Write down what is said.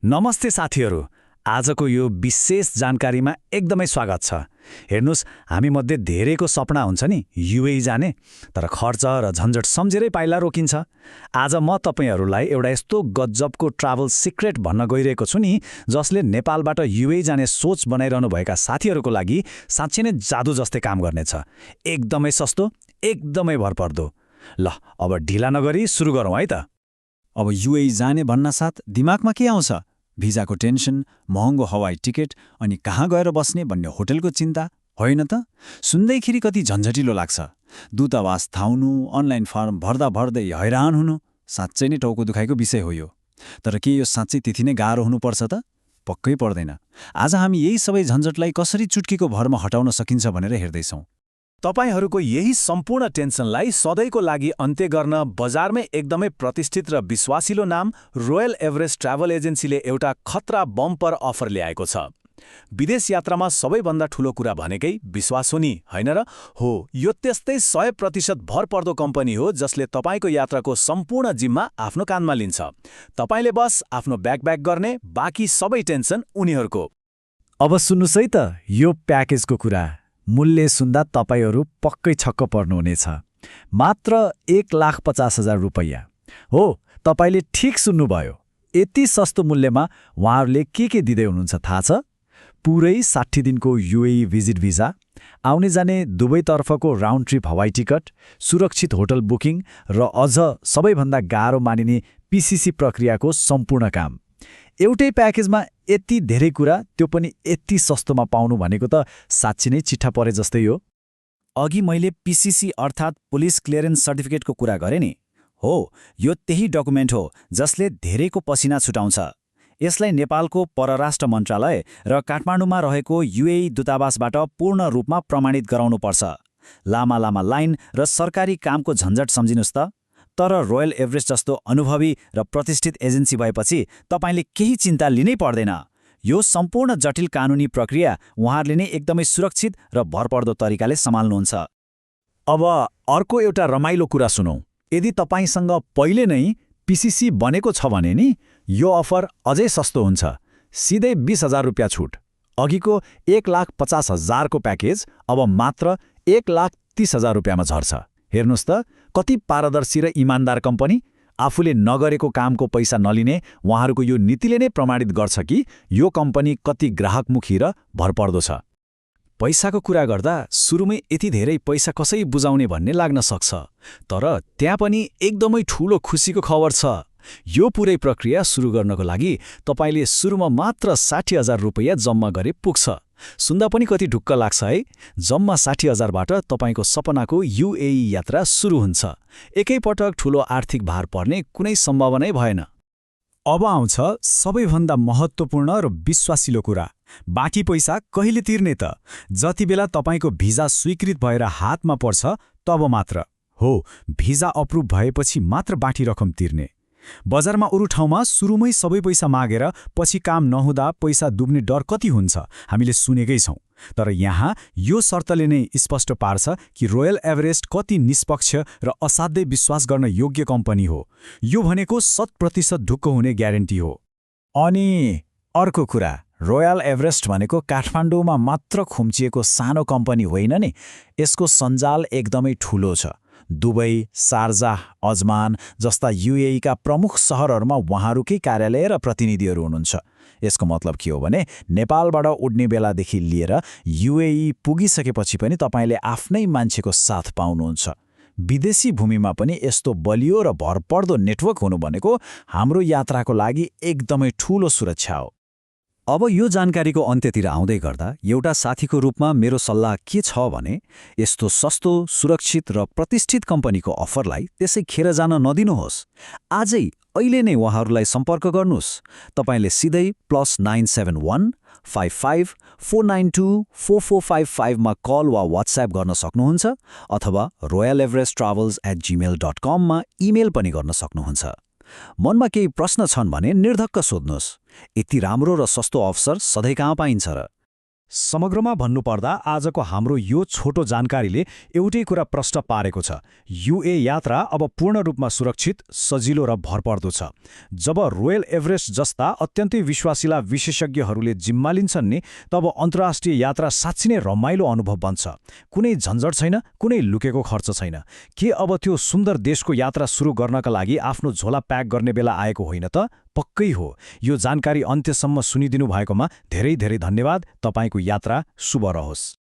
नमस्ते साथीहरू। आजको यो विशेष जानकारीमा एकदमै स्वागत छ। हेर्नुस्, हामीमध्ये धेरैको सपना हुन्छ नि युएई जाने, तर खर्च र झन्झट सम्झेरै पाइला रोकिन्छ। आज म तपाईहरूलाई एउटा यस्तो गजबको ट्राभल सिक्रेट भन्न गइरहेको छु नि, जसले नेपालबाट युएई जाने सोच बनाइरहनु भएका साथीहरूको लागि साँच्चै नै जादु जस्तै काम गर्नेछ। एकदमै सस्तो, एकदमै भरपर्दो। ल, अब ढिला नगरी सुरु गरौँ है त। अब युएई जाने भन्नासाथ दिमागमा के आउँछ? भिजाको टेन्सन, महँगो हवाई टिकट अनि कहाँ गएर बस्ने भन्ने होटलको चिन्ता होइन त? सुन्दैखेरि कति झन्झटिलो लाग्छ। दूतावास थाउनु, अनलाइन फर्म भर्दा भर्दै हैरान हुनु, साँच्चै नै टाउको दुखाइको विषय हो यो। तर के यो साँच्चै त्यति नै गाह्रो हुनुपर्छ त? पक्कै पर्दैन। आज हामी यही सबै झन्झटलाई कसरी चुट्कीको भरमा हटाउन सकिन्छ भनेर हेर्दैछौँ। तपाईहरूको यही सम्पूर्ण टेन्सनलाई सधैँको लागि अन्त्य गर्न बजारमै एकदमै प्रतिष्ठित र विश्वासिलो नाम रोयल एभरेस्ट ट्राभल एजेन्सीले एउटा खतरा बम्पर अफर ल्याएको छ। विदेश यात्रामा सबैभन्दा ठूलो कुरा भनेकै विश्वास हो नि, होइन र? हो, यो त्यस्तै 100% भरपर्दो कम्पनी हो जसले तपाईँको यात्राको सम्पूर्ण जिम्मा आफ्नो काँधमा लिन्छ। तपाईँले बस आफ्नो ब्याग गर्ने, बाँकी सबै टेन्सन उनीहरूको। अब सुन्नुस् है त यो प्याकेजको कुरा। मूल्य सुन्दा तपाईहरू पक्कै छक्क पर्नुहुनेछ। मात्र 1,50,000 रुपैयाँ। हो, तपाईले ठिक सुन्नुभयो। यति सस्तो मूल्यमा उहाँहरूले के दिँदै हुनुहुन्छ थाहा छ? पुरै 60 दिनको युएई भिजिट भिजा, आउने जाने दुवैतर्फको राउन्ड ट्रिप हवाई टिकट, सुरक्षित होटल बुकिङ र अझ सबैभन्दा गाह्रो मानिने पिसिसी प्रक्रियाको सम्पूर्ण काम। एउटै प्याकेजमा यति धेरै कुरा, त्यो पनि यति सस्तोमा पाउनु भनेको त साँच्चै नै चिट्ठा परे जस्तै हो। अघि मैले पिसिसी अर्थात् पुलिस क्लियरेन्स सर्टिफिकेटको कुरा गरेँ नि। हो, यो त्यही डकुमेन्ट हो जसले धेरैको पसिना छुटाउँछ। यसलाई नेपालको परराष्ट्र मन्त्रालय र काठमाडौँमा रहेको युएई दूतावासबाट पूर्ण रूपमा प्रमाणित गराउनुपर्छ। लामा लामा लाइन र सरकारी कामको झन्झट सम्झिनुस् त। तर रोयल एभरेस्ट जस्तो अनुभवी र प्रतिष्ठित एजेन्सी भएपछि तपाईँले केही चिन्ता लिनै पर्दैन। यो सम्पूर्ण जटिल कानुनी प्रक्रिया उहाँहरूले नै एकदमै सुरक्षित र भरपर्दो तरिकाले सम्हाल्नुहुन्छ। अब अर्को एउटा रमाइलो कुरा सुनौँ। यदि तपाईँसँग पहिले नै पिसिसी बनेको छ भने नि यो अफर अझै सस्तो हुन्छ। सिधै 20,000 रुपियाँ छुट। अघिको 1,50,000 को प्याकेज अब मात्र 1,30,000 रुपियाँमा झर्छ। हेर्नुस् त, कति पारदर्शी र इमान्दार कम्पनी। आफूले नगरेको कामको पैसा नलिने उहाँहरूको यो नीतिले नै प्रमाणित गर्छ कि यो कम्पनी कति ग्राहकमुखी र भरपर्दो छ। पैसाको कुरा गर्दा सुरुमै यति धेरै पैसा कसरी बुझाउने भन्ने लाग्न सक्छ, तर त्यहाँ पनि एकदमै ठूलो खुसीको खबर छ। यो पुरै प्रक्रिया सुरु गर्नको लागि तपाईँले सुरुमा मात्र 60,000 रुपैयाँ जम्मा गरे पुग्छ। सुन्दा पनि कति ढुक्क लाग्छ है। जम्मा 60,000 बाट तपाईँको सपनाको युएई यात्रा सुरु हुन्छ। एकैपटक ठूलो आर्थिक भार पर्ने कुनै सम्भावनै भएन। अब आउँछ सबैभन्दा महत्त्वपूर्ण र विश्वासिलो कुरा। बाँकी पैसा कहिले तिर्ने त? जति बेला तपाईँको भिजा स्वीकृत भएर हातमा पर्छ तब मात्र। हो, भिजा अप्रुभ भएपछि मात्र बाँकी रकम तिर्ने। बजारमा अरू ठाउँमा सुरुमै सबै पैसा मागेर पछि काम नहुँदा पैसा डुब्ने डर कति हुन्छ हामीले सुनेकै छौँ। तर यहाँ यो शर्तले नै स्पष्ट पार्छ कि रोयल एभरेस्ट कति निष्पक्ष र असाध्यै विश्वास गर्न योग्य कम्पनी हो। यो भनेको 100% ढुक्क हुने ग्यारेन्टी हो। अनि अर्को कुरा, रोयल एभरेस्ट भनेको काठमाडौँमा मात्र खुम्चिएको सानो कम्पनी होइन नि। यसको सञ्जाल एकदमै ठूलो छ। दुबई, शारजाह, अजमान जस्ता युएईका प्रमुख सहरहरूमा उहाँहरूकै कार्यालय र प्रतिनिधिहरू हुनुहुन्छ। यसको मतलब के हो भने नेपालबाट उड्ने बेलादेखि लिएर युएई पुगिसकेपछि पनि तपाईँले आफ्नै मान्छेको साथ पाउनुहुन्छ। विदेशी भूमिमा पनि यस्तो बलियो र भरपर्दो नेटवर्क हुनु भनेको हाम्रो यात्राको लागि एकदमै ठूलो सुरक्षा हो। अब यो जानकारीको अन्त्यतिर आउँदै गर्दा एउटा साथीको रूपमा मेरो सल्लाह के छ भने यस्तो सस्तो, सुरक्षित र प्रतिष्ठित कम्पनीको अफरलाई त्यसै खेर जान नदिनुहोस्। आजै अहिले नै उहाँहरूलाई सम्पर्क गर्नुहोस्। तपाईँले सिधै +971 55 492 4455 मा कल वा व्हाट्सएप गर्न सक्नुहुन्छ अथवा royalevereststravels@gmail.com मा इमेल पनि गर्न सक्नुहुन्छ। मनमा केही प्रश्न छन् भने निर्धक्क सोध्नुहोस्। यति राम्रो र सस्तो अवसर सधैँ कहाँ पाइन्छ र? समग्रमा भन्नुपर्दा आजको हाम्रो यो छोटो जानकारीले एउटै कुरा प्रष्ट पारेको छ। युए यात्रा अब पूर्ण रूपमा सुरक्षित, सजिलो र भरपर्दो छ। जब रोयल एभरेस्ट जस्ता अत्यन्तै विश्वासिला विशेषज्ञहरूले जिम्मा लिन्छन् नि, तब अन्तर्राष्ट्रिय यात्रा साँच्चै नै रमाइलो अनुभव बन्छ। कुनै झन्झट छैन, कुनै लुकेको खर्च छैन। के अब त्यो सुन्दर देशको यात्रा सुरु गर्नका लागि आफ्नो झोला प्याक गर्ने बेला आएको होइन त? पक्कै हो। यो जानकारी अन्त्यसम्म सुनिदिनु भएकोमा धेरै धेरै धन्यवाद। तपाईँको यात्रा शुभ रहोस्।